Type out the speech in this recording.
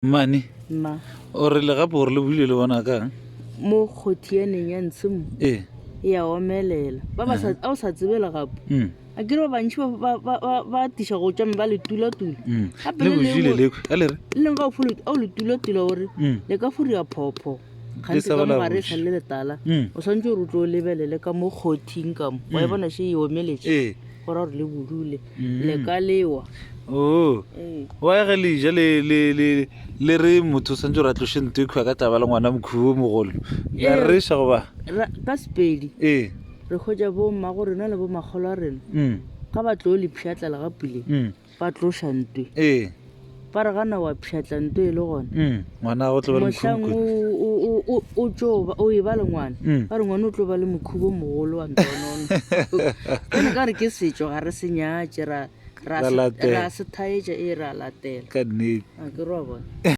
Mmane, Mma. o rile gape gore le buile le bona kang? Mo kgothianeng ya ntshe mo. Ee. E a omelela. Ba ba sa, a o sa tsebe legapu. Mm. A kere ba bantši ba, ba, ba, ba, ba atiša go tšwa mme ba le tula-tula. Mm. Gape Le le bojile lengwe, lekwe, a le re. le lengwe ga o fo le, a o le tula-tula o re, Mm. le ka furia phopho. Le Kganthe sa ka ba la mo gare e buša. sa le letala. Mm. O swanetše gore o tlo o lebelele ka mo kgothing ka mo. Wa e Mm. bona še e omeletše. Ee. Go ra gore le budule. Mm. Le ka lewa. Oo. Ee. Wa ge le ja le le le le re motho o santse gore a tloše nto ekhwa ka taba le ngwana mokhubo o mogolo. La Ee. reša goba? Ra, ka Sepedi Ee. re hwetša bo mmago rena le bo makgolo a rena Mm. ga ba tlo le pšhatlela ga puleng Mm. ba tloša ntwe. Ee. Ba re gana wa pšhatla ntwe e le gona. Mm. Ngwana go tlo ba le Mohlang mokhubo. o, o, o, o, o tšo ba, o e ba le ngwana, Mm. ba re ngwana o tlo ba le mokhubo mogolo wa ntonono. Bjale ka gore ke setšo ga re se nyatše ra, ra Ra se, latela. ra se thaetša ee ra latela. Ka nnete. A ke re wa bona.